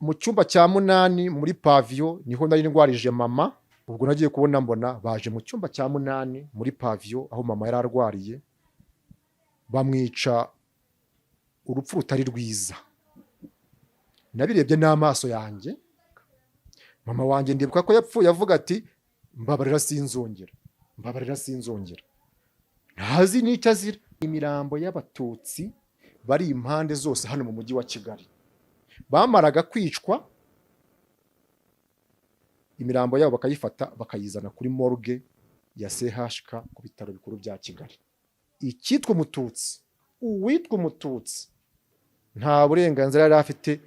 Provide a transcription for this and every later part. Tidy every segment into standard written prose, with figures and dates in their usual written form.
Mu cyumba cya munani muri pavillon niho nari ndwarije mama. Ubwo nagiye kubona mbona baje mu cyumba cya munani muri pavillon aho mama yari arwariye, bamwica urupfu rutari rwiza. Nabirebye n'amaso yanjye. Mama wanjye ndibuka ko yapfuye avuga ati: "Mbabarira sinzongera, mbabarira sinzongera." Ntazi n'icyo azira. Imirambo y'Abatutsi bari impande zose hano mu Mujyi wa Kigali, bamaraga kwicwa, imirambo yabo bakayifata bakayizana kuri morgue ya CHK ku bitaro bikuru bya Kigali. Icyitwa Umututsi, uwitwa Umututsi nta burenganzira yari afite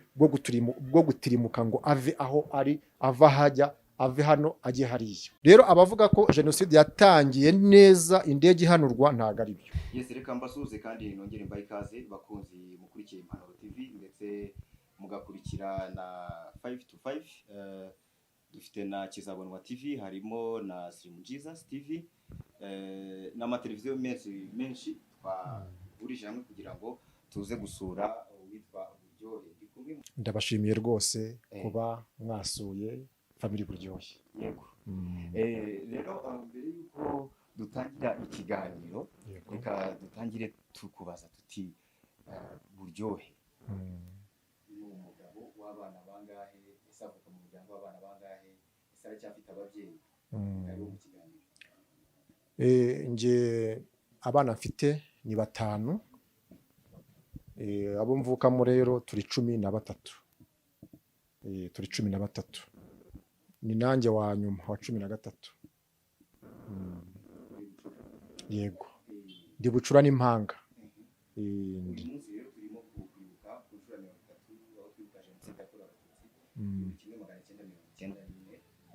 bwo gutirimuka ngo ave aho ari, ava ahajya, ave hano ajye hariya. Rero abavuga ko jenoside yatangiye neza indege ihanurwa, ntabwo ari byo. Yes, reka mbasuhuze kandi nongere mbahe ikaze, bakunzi mukurikiye Impanuro TV ndetse mugakurikira na 5 to 5. Dufite na Kizabonwa TV, harimo na Slim Jesus TV, n'amateleviziyo menshi menshi twahurije hamwe kugira ngo tuze gusura uwitwa Buryohe. Ndi kumwe Ndabashimiye rwose kuba mwasuye Family Buryohe. Yego. Rero mbere y'uko dutangira ikiganiro, reka dutangire tukubaza tuti: Buryohe ni umugabo w'abana bangahe? Ese avuka mu muryango w'abana bangahe? Ese aracyafite ababyeyi? Karibu mu kiganiro. Nge abana mfite ni batanu. Abo mvukamo rero turi 13. Turi 13, ni nanjye wa nyuma wa 13. Yego, ndi bucura n'impanga. Uyu munsi rero turimo kwibuka ku nshuro ya 30, aho twibuka jenoside yakorewe Abatutsi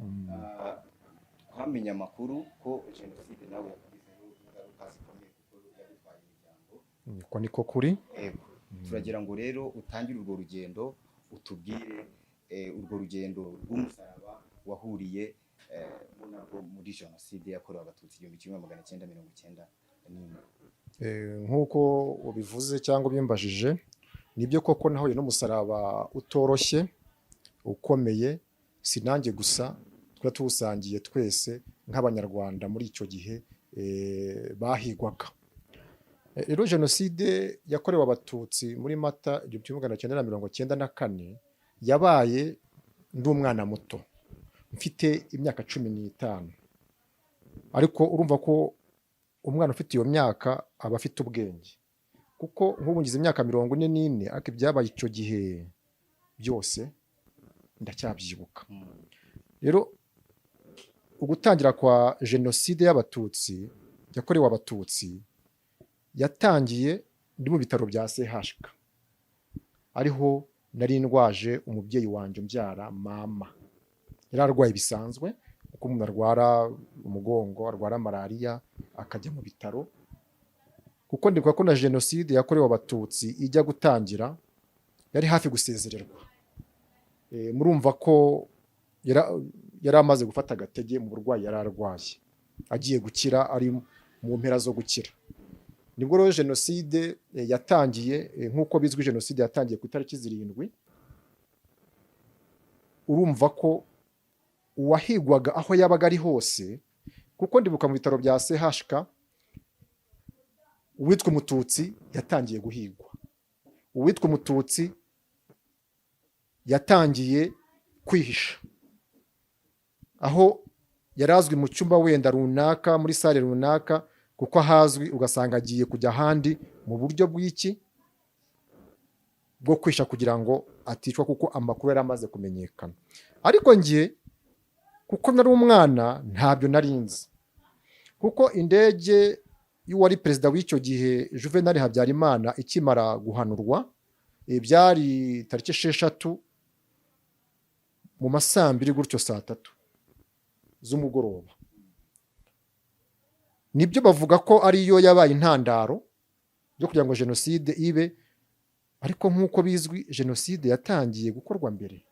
1991. Twamenye amakuru ko jenoside nawe yakugizeho ingaruka zikomeye kuko yagutwaye imiryango. Niko niko kuri. Yego. Turagira ngo rero utangire urwo rugendo, utubwire urwo rugendo rw'umusaraba wahuriye mo narwo muri jenoside yakorewe Abatutsi 1994. Nk'uko ubivuze cyangwa ubimbajije, nibyo koko nahuye n'umusaraba utoroshye, ukomeye. Si nanjye gusa, twari tuwusangiye twese nk'Abanyarwanda muri icyo gihe bahigwaga. Rero jenoside yakorewe Abatutsi muri Mata 1994 yabaye ndi umwana muto, mfite imyaka 15. Ariko urumva ko umwana ufite iyo myaka aba afite ubwenge, kuko nk'ubu ngize imyaka 44, ariko ibyabaye icyo gihe byose ndacyabyibuka. Rero ugutangira kwa jenoside y'Abatutsi yakorewe Abatutsi yatangiye ndi mu bitaro bya CHK, ariho nari ndwaje umubyeyi wanjye umbyara, mama. Yari arwaye bisanzwe, kuko umuntu arwara umugongo, arwara malariya, akajya mu bitaro. Kuko ndibuka ko na jenoside yakorewe Abatutsi ijya gutangira yari hafi gusezererwa. Murumva ko yari amaze gufata agatege mu burwayi yari arwaye, agiye gukira, ari mu mpera zo gukira, nibwo rero jenoside yatangiye. Nk'uko bizwi, jenoside yatangiye ku itariki 7. Urumva ko uwahigwaga aho yabaga ari hose, kuko ndibuka mu bitaro bya CHK uwitwa Umututsi yatangiye guhigwa, uwitwa Umututsi yatangiye kwihisha aho yari azwi mu cyumba wenda runaka, muri salle runaka, kuko ahazwi, ugasanga agiye kujya ahandi mu buryo bw'iki bwo kwisha kugira ngo aticwa, kuko amakuru yari amaze kumenyekana. Ariko njye kuko nari umwana ntabyo nari nzi, kuko indege y'uwari perezida w'icyo gihe Juvenal Habyarimana ikimara guhanurwa, byari tariki 6 mu ma saa 2 gutyo, saa 3 z'umugoroba, nibyo bavuga ko ariyo yabaye intandaro yo kugira ngo jenoside ibe. Ariko nk'uko bizwi, jenoside yatangiye gukorwa mbere.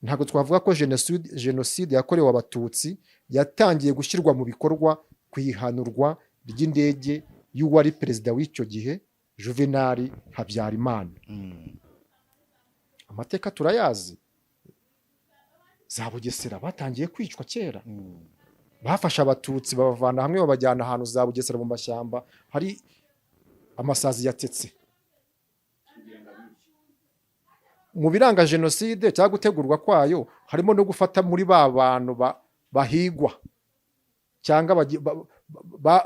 Ntabwo twavuga ko jenoside yakorewe Abatutsi yatangiye gushyirwa mu bikorwa ku ihanurwa ry'indege y'uwari perezida w'icyo gihe Juvenal Habyarimana. Amateka turayazi, za Bugesera batangiye kwicwa kera. Bafashe Abatutsi babavana hamwe, babajyana ahantu za Bugesera mu mashyamba hari amasazi yatetse. Mu biranga jenoside cyangwa gutegurwa kwayo harimo no gufata muri ba bantu bahigwa cyangwa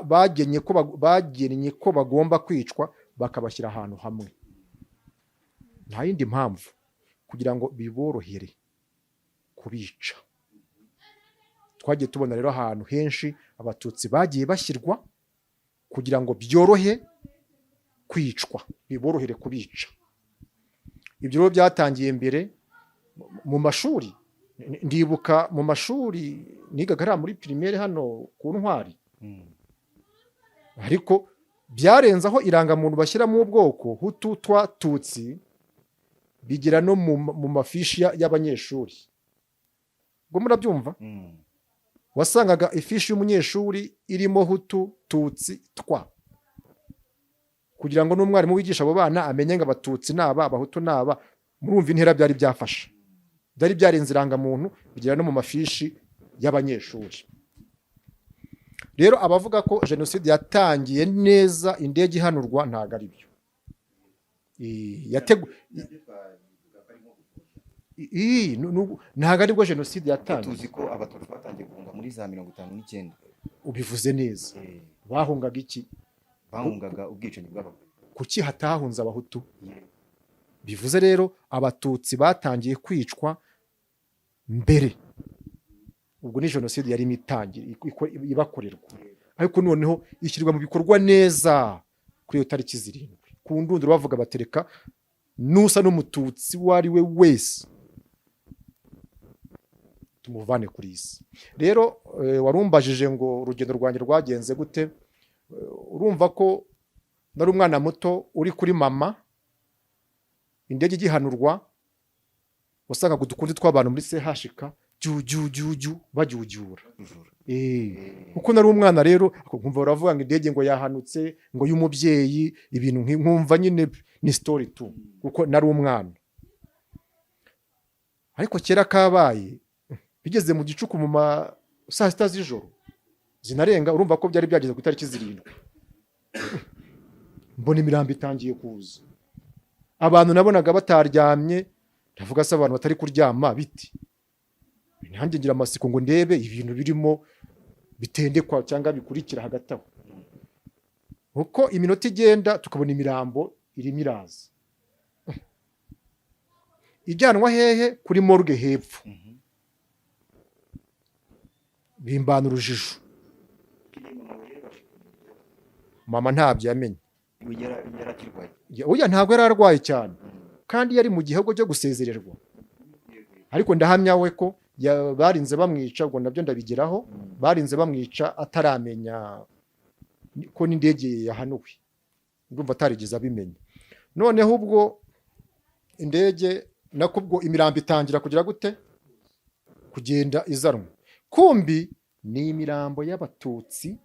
bagennye ko bagomba kwicwa, bakabashyira ahantu hamwe, nta yindi mpamvu, kugira ngo biborohere kubica. Twagiye tubona rero ahantu henshi Abatutsi bagiye bashyirwa kugira ngo byorohe kwicwa, biborohere kubica. Ibyo rero byatangiye mbere mu mashuri. Ndibuka mu mashuri nigaga hariya muri primaire hano ku Ntwari, ariko byarenze aho irangamuntu bashyiramo ubwoko Hutu, Twa, Tutsi, bigera no mu mafishi y'abanyeshuri. Ubwo murabyumva, wasangaga ifishi y'umunyeshuri irimo Hutu, Tutsi, Twa, kugira ngo n'umwarimu wigisha abo bana amenye ngo Abatutsi ni aba, Abahutu ni aba. Murumva intera byari byafashe, byari byarenze irangamuntu bigera no mu mafishi y'abanyeshuri. Rero abavuga ko jenoside yatangiye neza indege ihanurwa, ntabwo ari byo. Ntabwo aribwo jenoside yatangiye. Tuzi ko Abatutsi batangiye guhunga muri za 59. Ubivuze neza. Bahungaga iki? Bahungaga ubwicanyi bw'Abahutu. Kuki hatahunze Abahutu? Bivuze rero Abatutsi batangiye kwicwa mbere, ubwo ni jenoside yarimo itangira ibakorerwa, ariko noneho ishyirwa mu bikorwa neza kuri iyo tariki 7 ku ndunduro, bavuga batereka nusa n'Umututsi uwo ari we wese tumuvane kuri iyi si. Rero warumbajije ngo urugendo rwanjye rwagenze gute. Urumva ko nari umwana muto uri kuri mama indege igihanurwa. Wasangaga udukundi tw'abantu muri CHK jyu bajyujyura. Kuko nari umwana rero, nkumva baravuga ngo indege ngo yahanutse, ngo y'umubyeyi, ibintu nkumva nyine ni story tu, kuko nari umwana. Ariko kera kabaye, bigeze mu gicuku, mu ma saa 6 z'ijoro zinarenga, urumva ko byari byageze ku itariki 7, mbona imirambo itangiye kuza. Abantu nabonaga bataryamye. Ndavuga se abantu batari kuryama biti? Nanjye ngira amatsiko ngo ndebe ibintu birimo bitendekwa cyangwa bikurikira hagati aho. Uko iminota igenda, tukabona imirambo irimo iraza, ijyanwa hehe? Kuri morgue hepfo. Bimbana urujijo. Mama ntabyo yamenye. Yarakirwaye? Oya, ntabwo yari arwaye cyane, kandi yari mu gihugu cyo gusezererwa. Ariko ndahamya we ko barinze bamwica, ubwo nabyo ndabigeraho, barinze bamwica ataramenya ko n'indege yahanuwe. Ndumva atarigeze abimenya. Noneho ubwo indege nako, ubwo imirambo itangira kugira gute? Kugenda izanwa. Kumbi ni imirambo y'Abatutsi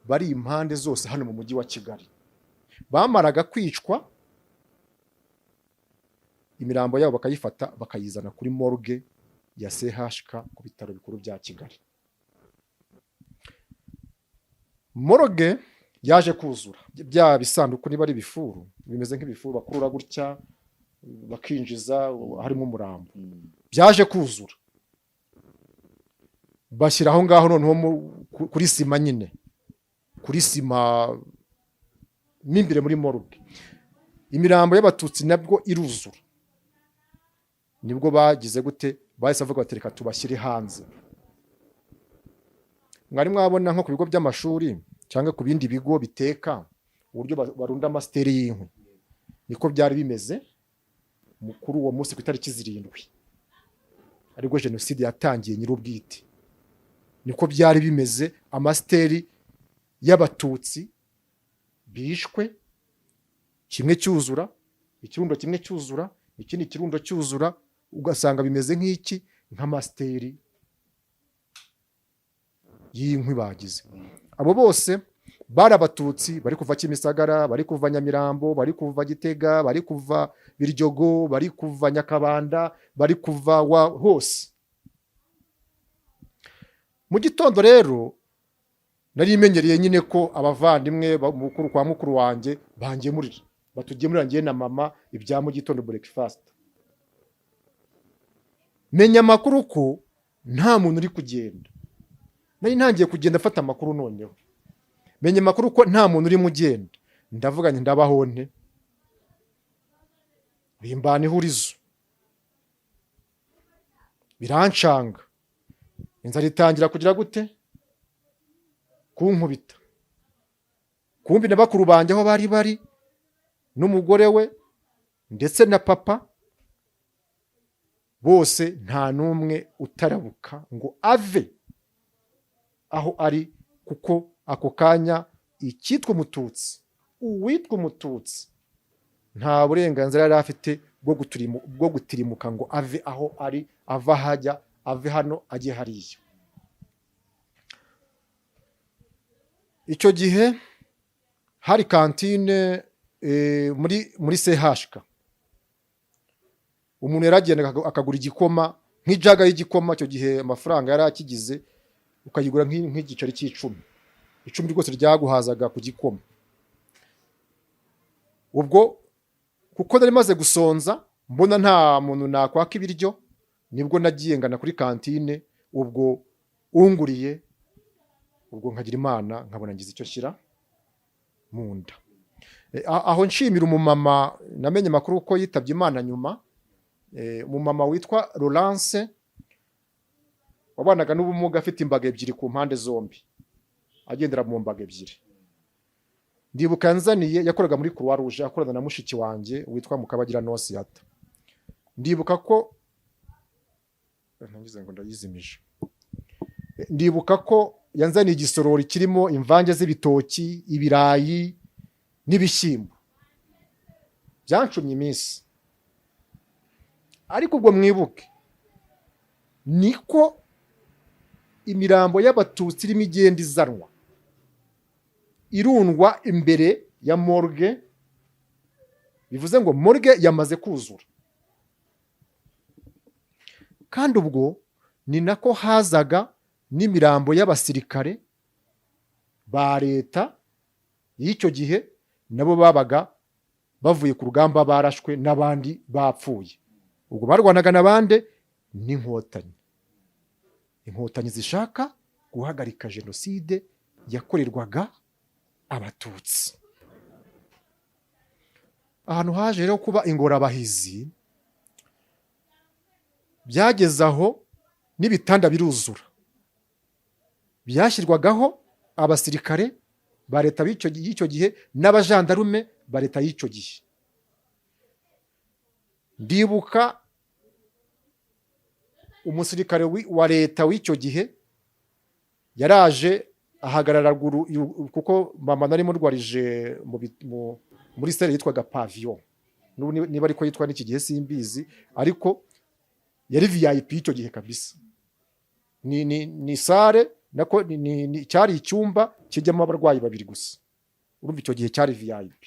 bari impande zose hano mu mujyi wa Kigali. Bamaraga kwicwa, imirambo yabo bakayifata bakayizana kuri morgue ya CHK ku bitaro bikuru bya Kigali. Morgue yaje kuzura bya bisanduku, niba ari ibifuru, bimeze nk'ibifuru bakurura gutya bakinjiza harimo umurambo. Byaje kuzura, bashyira aho ngaho noneho kuri sima nyine, kuri sima mo imbere muri morgue, imirambo y'Abatutsi nabwo iruzura. Nibwo bagize gute? Bahise bavuga bati reka tubashyire hanze. Mwari mwabona nko ku bigo by'amashuri cyangwa ku bindi bigo biteka uburyo barunda amasiteri y'inkwi? Niko byari bimeze kuri uwo munsi ku itariki 7, aribwo jenoside yatangiye nyir'ubwite. Niko byari bimeze, amasiteri y'Abatutsi bishwe, kimwe cyuzura, ikirundo kimwe cyuzura, ikindi kirundo cyuzura, ugasanga bimeze nk'iki, nk'amasiteri y'inkwi bagize. Abo bose bari Abatutsi bari kuva Kimisagara, bari kuva Nyamirambo, bari kuva Gitega, bari kuva Biryogo, bari kuva Nyakabanda, bari kuva hose. Mu gitondo rero nari menyereye nyine ko abavandimwe mukuru kwa mukuru wanjye bangemurira, batugemurira njye na mama ibya mu gitondo, breakfast. Menya amakuru ko nta muntu uri kugenda. Nari ntangiye kugenda afata amakuru, noneho menya amakuru ko nta muntu urimo ugenda. Ndavuga nti: "Ndabaho nte?" Bimbana ihurizo, birancanga, inzara itangira kugira gute? Kunkubita. Kumbi na bakuru banjye aho bari bari n'umugore we ndetse na papa bose, nta n'umwe utarabuka ngo ave aho ari, kuko ako kanya icyitwa Umututsi, uwitwa Umututsi, nta burenganzira yari afite bwo gutirimuka ngo ave aho ari, ava ahajya, ave hano ajye hariya. Icyo gihe hari kantine muri CHK. Umuntu yaragendaga akagura igikoma, nk'ijaga y'igikoma. Icyo gihe amafaranga yari akigize, ukayigura nk'igiceri cy'icumi. 10 rwose ryaguhazaga ku gikoma. Ubwo kuko nari maze gusonza, mbona nta muntu nakwaka ibiryo, nibwo nagiye ngana kuri kantine. Ubwo unguriye, ubwo nkagira Imana nkabona ngize icyo shyira mu nda. Aho nshimira umumama namenye amakuru ko yitabye Imana nyuma, umumama witwa Laurence wabanaga n'ubumuga, afite imbago ebyiri ku mpande zombi, agendera mu mbago ebyiri. Ndibuka yanzaniye, yakoraga muri Croix Rouge, akorana na mushiki wanjye witwa Mukabagira Nonsiyata. Ndibuka ko ngize ngo ndayizimije. Ndibuka ko yanzaniye igisorori kirimo imvange z'ibitoki, ibirayi n'ibishyimbo. Byancumye iminsi. Ariko ubwo mwibuke niko imirambo y'Abatutsi irimo igenda izanwa, irundwa imbere ya morgue, bivuze ngo morgue yamaze kuzura. Kandi ubwo ni nako hazaga n'imirambo y'abasirikare ba leta y'icyo gihe, nabo babaga bavuye ku rugamba, barashwe n'abandi bapfuye. Ubwo barwanaga na bande? N'Inkotanyi. Inkotanyi zishaka guhagarika jenoside yakorerwaga Abatutsi. Ahantu haje rero kuba ingorabahizi, byageze aho n'ibitanda biruzura, byashyirwagaho abasirikare ba leta y'icyo gihe n'abajandarume ba leta y'icyo gihe. Ndibuka umusirikare wa leta w'icyo gihe yaraje ahagarara ruguru, kuko mama nari murwarije muri salle yitwaga pavillon. N'ubu niba ariko yitwa n'iki gihe simbizi, ariko yari VIP y'icyo gihe kabisa. Ni salle nako cyari icyumba kijyamo abarwayi babiri gusa. Urumva icyo gihe cyari VIP.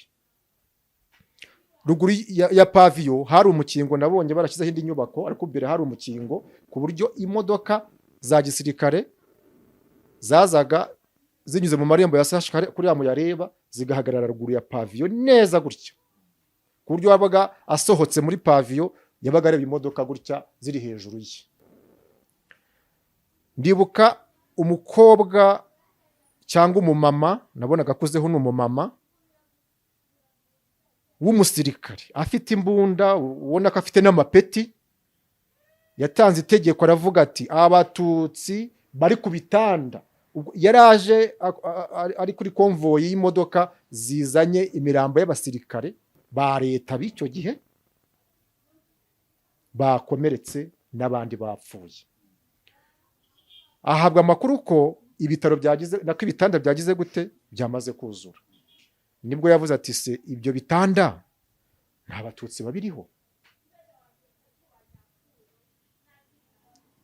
Ruguru ya pavillon hari umukingo, nabonye barashyizeho indi nyubako, ariko mbere hari umukingo ku buryo imodoka za gisirikare zazaga zinyuze mu marembo ya CHK kuriya muyareba, zigahagarara ruguru ya pavillon neza gutya, ku buryo wabaga asohotse muri pavillon yabaga areba imodoka gutya ziri hejuru ye. Ndibuka umukobwa cyangwa umumama nabonaga akuzeho, ni umumama w'umusirikare afite imbunda, ubona ko afite n'amapeti. Yatanze itegeko, aravuga ati: "Abatutsi bari ku bitanda." Ubwo yaraje ari kuri konvoyi y'imodoka zizanye imirambo y'abasirikare ba leta b'icyo gihe bakomeretse n'abandi bapfuye. Ahabwa amakuru ko ibitaro byagize, nako ibitanda byagize gute? Byamaze kuzura. Nibwo yavuze ati: "Se ibyo bitanda nta Batutsi babiriho?"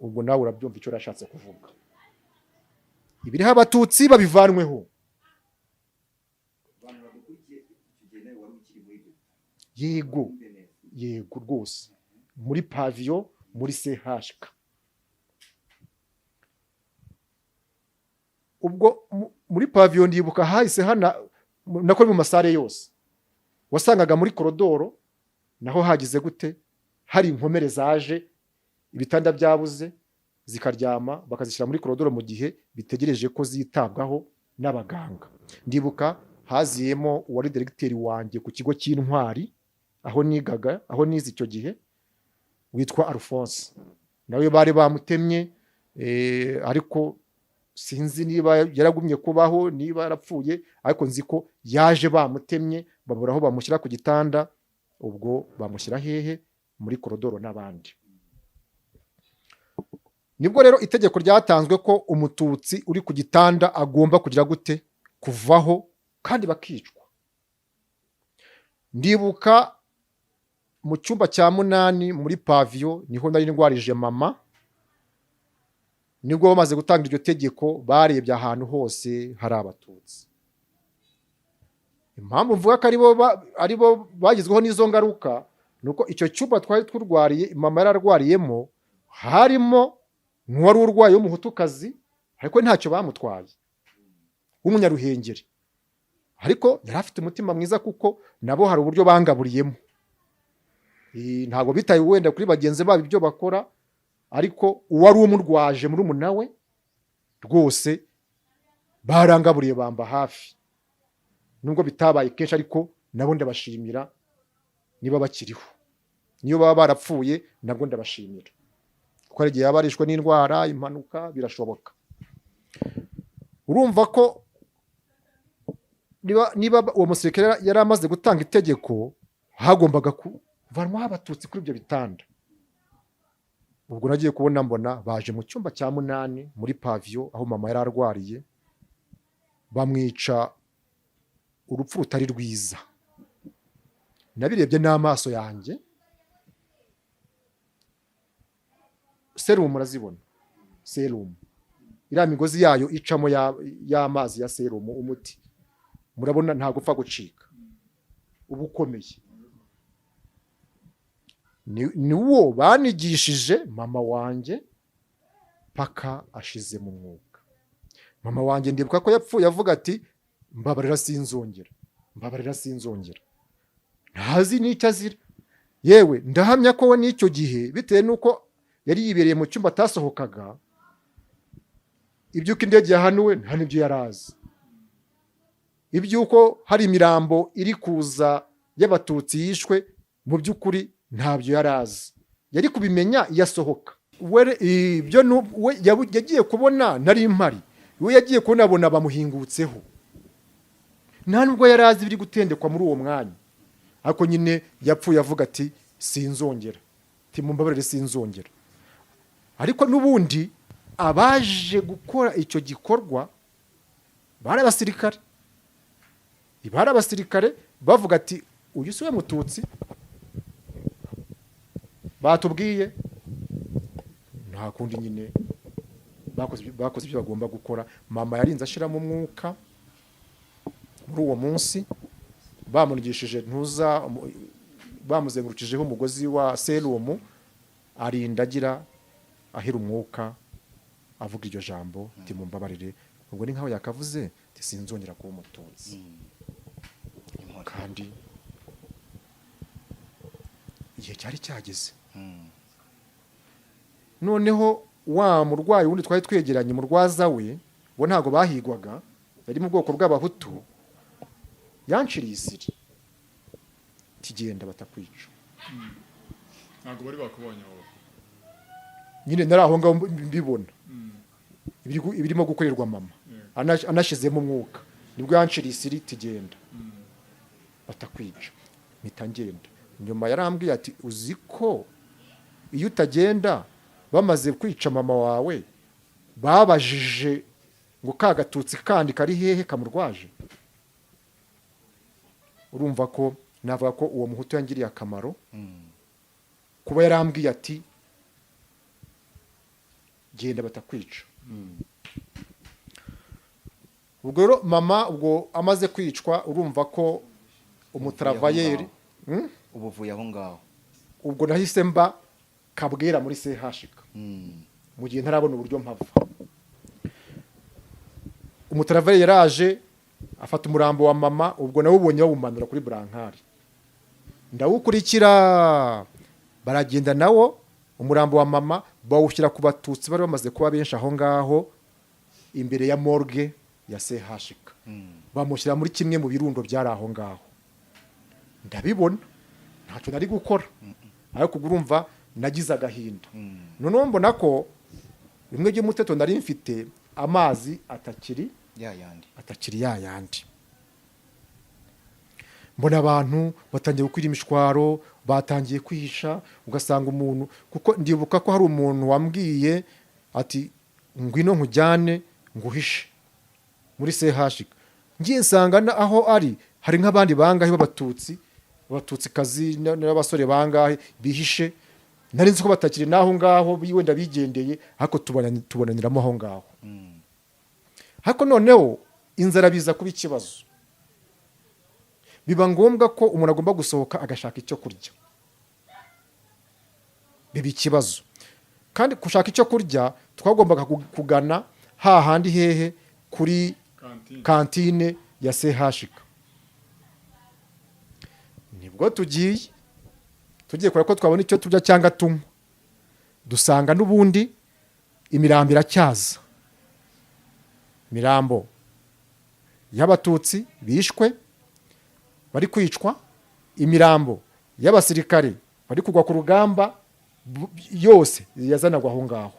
Ubwo nawe urabyumva icyo yarashatse kuvuga: ibiriho Abatutsi babivanweho. Abantu badukurikiye, icyo gihe nawe wari ukiri muri ibyo bitaro? Yego. Wumve neza. Yego rwose, muri pavillon, muri CHK. Ubwo muri pavillon ndibuka hahise hana nako mu ma salle yose wasangaga muri corridor naho hagize gute, hari inkomere zaje, ibitanda byabuze, zikaryama bakazishyira muri corridor mu gihe bitegereje ko zitabwaho n'abaganga. Ndibuka haziyemo uwari diregiteri wanjye ku kigo cy'Intwari aho nigaga, aho nize icyo gihe, witwa Alphonse. Nawe bari bamutemye, ariko sinzi niba yaragumye kubaho, niba yarapfuye, ariko nzi ko yaje bamutemye, babura aho bamushyira ku gitanda. Ubwo bamushyira hehe? Muri corridor n'abandi. Nibwo rero itegeko ryatanzwe ko Umututsi uri ku gitanda agomba kugira gute? Kuvaho, kandi bakicwa. Ndibuka mu cyumba cya 8 muri pavillon niho nari ndwarije mama. Nibwo bamaze gutanga iryo tegeko, barebye ahantu hose hari Abatutsi. Impamvu mvuga ko aribo bagizweho n'izo ngaruka ni uko icyo cyumba twari turwariye, mama yararwariyemo, harimo n'uwari urwaye w'Umuhutukazi, ariko ntacyo bamutwaye, w'Umunyaruhengeri, ariko yari afite umutima mwiza, kuko nabo hari uburyo bangaburiyemo. Ntabwo bitaye wenda kuri bagenzi babo ibyo bakora, ariko uwari umurwaje muri we rwose barangaburiye, bamba hafi, nubwo bitabaye kenshi, ariko nabo ndabashimira niba bakiriho. Niyo baba barapfuye nabwo ndabashimira, kuko hari igihe yaba arishwe n'indwara, impanuka, birashoboka. Urumva ko niba uwo musirikare yari amaze gutanga itegeko, hagombaga kuvanwaho Abatutsi kuri ibyo bitanda. Ubwo nagiye kubona mbona baje mu cyumba cya 8 muri pavillon aho mama yari arwariye, bamwica urupfu rutari rwiza. Nabirebye n'amaso yanjye. Serumu murazibona, serumu iriya migozi yayo icamo y'amazi ya serumu, umuti, murabona ntabwo upfa gucika, uba ukomeye. Ni wo banigishije mama wanjye paka ashize mu mwuka. Mama wanjye ndibuka ko yapfuye avuga ati: "Mbabarira sinzongera, mbabarira sinzongera." Ntazi n'icyo azira. Yewe, ndahamya ko we n'icyo gihe, bitewe n'uko yari yibereye mu cyumba atasohokaga, iby'uko indege yahanuwe nta n'ibyo yari azi, iby'uko hari imirambo iri kuza y'Abatutsi yishwe, mu by'ukuri ntabyo yari azi. Yari kubimenya iyo asohoka. Ibyo we yagiye kubona, nari mpari, we yagiye kubona abona bamuhingutseho. Nta nubwo yari azi ibiri gutendekwa muri uwo mwanya, ariko nyine yapfuye avuga ati: "Sinzongera," ati: "Mumbabarire sinzongera." Ariko n'ubundi abaje gukora icyo gikorwa bari abasirikare, bari abasirikare, bavuga ati: "Uyu si we Mututsi batubwiye." Nta kundi nyine, bakoze ibyo bagomba gukora. Mama yarinze ashiramo umwuka muri uwo munsi, bamunigishije ntuza, bamuzengurukijeho umugozi wa serumu, arinda agira ahira umwuka avuga iryo jambo ati: "Mumbabarire." Ubwo ni nkaho yakavuze ati: "Sinzongera kuba Umututsi." Impore. Kandi igihe cyari cyageze. Noneho wa murwayi wundi twari twegeranye, umurwaza we, bo ntabwo bahigwaga, yari mu bwoko bw'Abahutu, yanciriye isiri kigenda batakwica. Ntabwo bari bakubonye wowe? Nyine nari aho ngaho mbibona ibirimo gukorerwa mama. Anashizemo umwuka, nibwo yanciriye isiri tugenda batakwica, mpita ngenda. Nyuma yarambwiye ati: "Uzi ko iyo utagenda, bamaze kwica mama wawe babajije ngo ka Gatutsi kandi kari hehe kamurwaje?" Urumva ko navuga ko uwo Muhutu yangiriye akamaro kuba yarambwiye ati: "Genda batakwica." Ubwo rero mama ubwo amaze kwicwa, urumva ko umutravayeri Ubu uvuye aho ngaho. Ubwo nahise mba kabwera muri CHK mu gihe ntarabona uburyo mpava. Umutaravari yaraje afata umurambo wa mama, ubwo nawubonye bawumanura kuri brancard, ndawukurikira, baragenda nawo. Umurambo wa mama bawushyira ku Batutsi bari bamaze kuba benshi aho ngaho imbere ya morgue ya CHK, bamushyira muri kimwe mu birundo byari aho ngaho. Ndabibona, ntacyo nari gukora, ariko ubwo urumva nagize agahinda. Noneho mbona ko bimwe by'umuteto nari mfite, amazi atakiri ya yandi, atakiri ya yandi. Mbona abantu batangiye gukwira imishwaro, batangiye kwihisha, ugasanga umuntu, kuko ndibuka ko hari umuntu wambwiye ati: "Ngwino nkujyane nguhishe muri CHK." Ngiye nsanga aho ari hari nk'abandi bangahe b'Abatutsi, Abatutsikazi n'abasore bangahe bihishe. Nari nzi ko batakiri n'aho ngaho, wenda bigendeye, ariko tubonaniramo aho ngaho. Ariko noneho inzara biza kuba ikibazo, biba ngombwa ko umuntu agomba gusohoka agashaka icyo kurya. Biba ikibazo kandi gushaka icyo kurya twagombaga kugana hahandi hehe? Kuri kantine. Kantine ya CHK. Nibwo tugiye kureba ko twabona icyo turya cyangwa tunywa, dusanga n'ubundi imirambo iracyaza, imirambo y'Abatutsi bishwe bari kwicwa, imirambo y'abasirikare bari kugwa ku rugamba, yose yazanagwa aho ngaho.